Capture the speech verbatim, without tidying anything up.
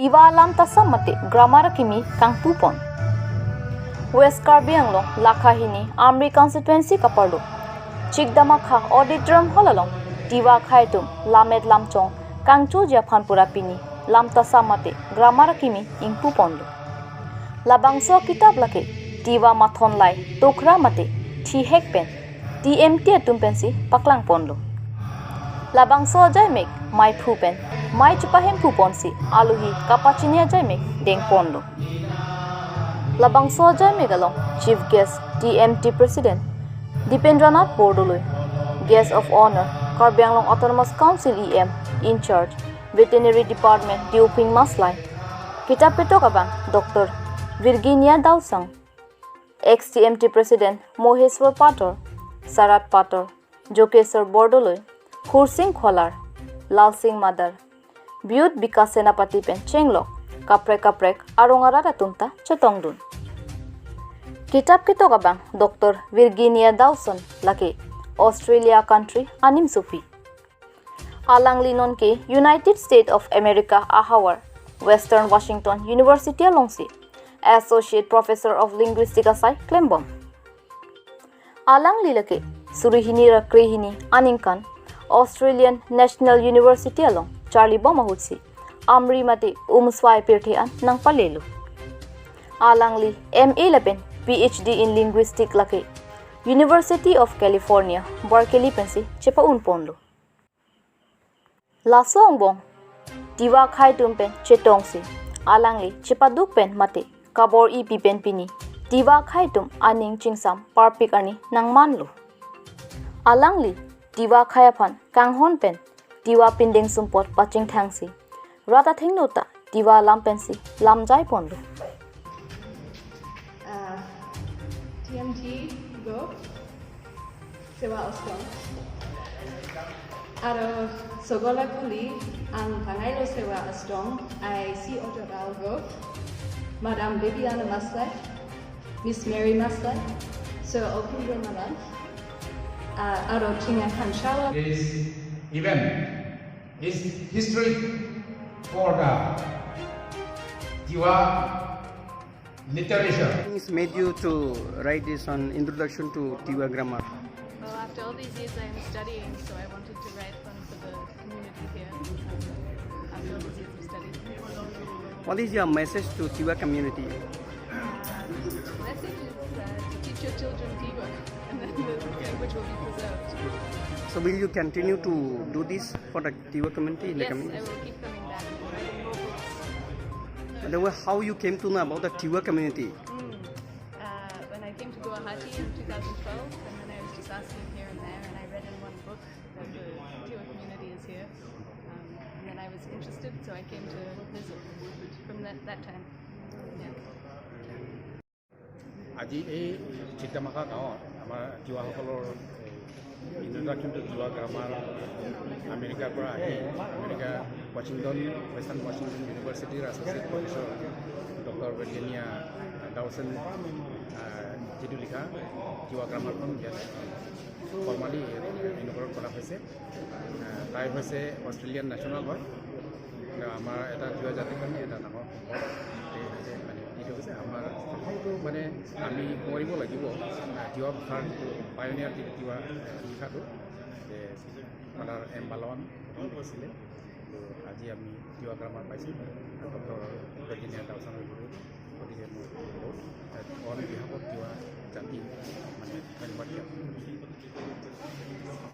Tiwa lamtasa mate grammar kimi kangpupon. West Karbi Anglong lakha hini Amri constituency kaparlo Chikdamakha auditorium hall along Tiwa khaitum lamet lamchong kangchu japhan pura pini lamtasa mate grammar kimi ingpuponlo. Labangso kitab lake Tiwa mathon lai tokra mate thihek pen T M T atum pensi paklangponlo. Labangso ajai mek maiphu pen mai chupahemphuponsi aluhi kapachini ajai mek dengponlo. Labangso ajai mek along Chief Guest T M T President Dipendranath Bordoloi, Guest of Honor Karbi Anglong Autonomous Council E M in charge Veterinary Department Diuping Maslai, kitab ketok abang Doctor Virginia Dausang, ex T M T President Moheswar Pator, Sarat Pator, Jokeswar Bordoloi, Hursing Kholar, Lalsing Madar, Biyut Bikas Senapati pen chenglok kaprek kaprek arong arat atum ta chetongdun. Kitab ketok abang Doctor Virginia Dawson lake Australia country anim supi. Alangli nonke United States of America ahavar Western Washington University alongsi Associate Professor of Linguistic asai klembom. Alangli lake suri hini ra kre hini aningkan Australian National University along charlibom ahutsi Amri mate umswai pirthe an nangpalelo. Alangli M A lapen P H D in Linguistic lake University of California, Berkeley pensi chepa-unponlo. Laso angbong Tiwa khaitum pen chetongsi alangli chepaduk pen mate kabor-i pi pen pini Tiwa khaitum aning chingsam parpik arni nangmanlo. Alangli Tiwa khai aphan kanghon pen Tiwa pindeng sumpot pachingthangsi rat athengno ta Tiwa lam pensi lamjaiponlo. Uh, T M T go. Sewa Ostong. Aro sogola kuli ang pangailo Sewa Ostong, I C Oto Dalgo, Madam Viviana Maslai, Miss Mary Maslai, so open your malan. Uh, aro chinga kanshawa. This event is history for the Tiwa literature. Things made you to write this on introduction to Tiwa grammar? Well, after all these years, I am studying, so I wanted to write one for the community here. Um, after all these years of studying. What is your message to Tiwa community? Message is uh, to teach your children Tiwa, and then the language will be preserved. So will you continue to do this for the Tiwa community in the Yes, coming I years? Will keep coming back and writing more books. And then, how you came to know about the Tiwa community? Mm. Uh, when I came to Guwahati in two thousand twelve, and then I was just asking here and there, and I read in one book that the Tiwa community is here. Um, and then I was interested, so I came to visit from that, that time. Yeah. আজি এই চিত্তামাখা গাঁৱত আমাৰ তিৱাসকলৰ introduction two Tiwa গ্ৰামাৰ আমেৰিকাৰ পৰা আহি America Washington, western Washington ইউনিভাৰ্চিটিৰ এছ'চিয়েট প্ৰফেচৰ ডক্টৰ ভাৰ্জিনিয়া ডাউচন, আহ, যিটো লিখা তিৱা গ্ৰামাৰখন ইয়াত ফৰ্মালি ইনগৰেট কৰা হৈছে। আহ, তাই হৈছে অষ্ট্ৰেলিয়ান নেশ্যনেল হয়। কিন্তু আমাৰ এটা তিৱা জাতিৰ কাৰণে এটা ডাঙৰ সম্পদ। এই হৈছে মানে এইটো হৈছে আমাৰ সকলোতো মানে আমি কৰিব লাগিব, আহ, তিৱা ভাষাৰ যিটো পায়নিয়াৰ যিটো তিৱা, আহ, লিখাটো, যে ফাদাৰ এম বালৱান প্ৰথম লিখিছিলে। তো আজি আমি তিৱা গ্ৰামাৰ পাইছোঁ, ডক্টৰ ভাৰ্জিনিয়া ডাউচন